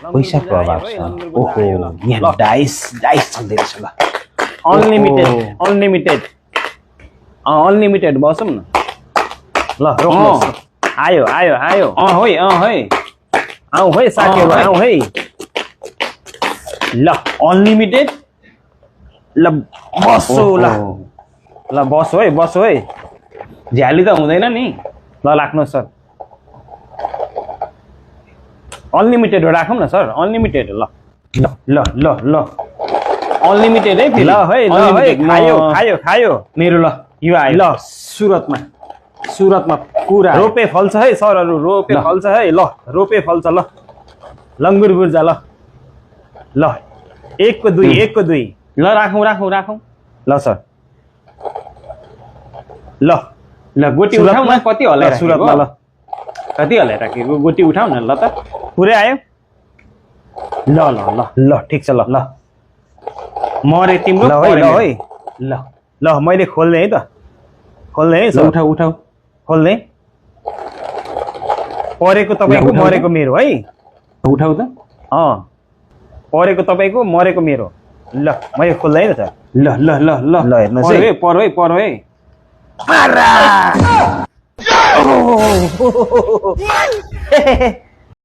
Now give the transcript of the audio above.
पैसा प्रभाव छ ओहो यहाँ डाइस चल्दै रहेछ ल अनलिमिटेड अनलिमिटेड बसौँ न ल रोक्नुहोस् आयो है आऊ है साथीहरु आऊ है ल अनलिमिटेड ल बसो ल बसो है झ्याली त हुँदैन नि ल राख्नुहोस् सर अनलिमिटेड राखौँ न सर अनलिमिटेड ल अनलिमिटेड है ल है खायो मेरो ल यो आयो ल सुरतमा पुरा रोपे फल्छ है सरहरु रोपे फल्छ है ल रोपे फल्छ ल लङ्गुर बुर्जा ल 1 को 2 ल राखौँ ल सर ल गोटी उठाउ न कति हल्ला सुरतमा ल कति हल्ला राखेको गोटी उठाउ न ल त पुरै आयो ल ठीक छ ल मरे तिम्रो ल है ल मैले खोल्ने है त खोल्ने है सर उठाउ खोल्ने परेको तपाईको मरेको मेरो है उठाउ त परेको तपाईको मरेको मेरो ल मैले खोल्दै है त ल हेर्नुस् है पर है पारा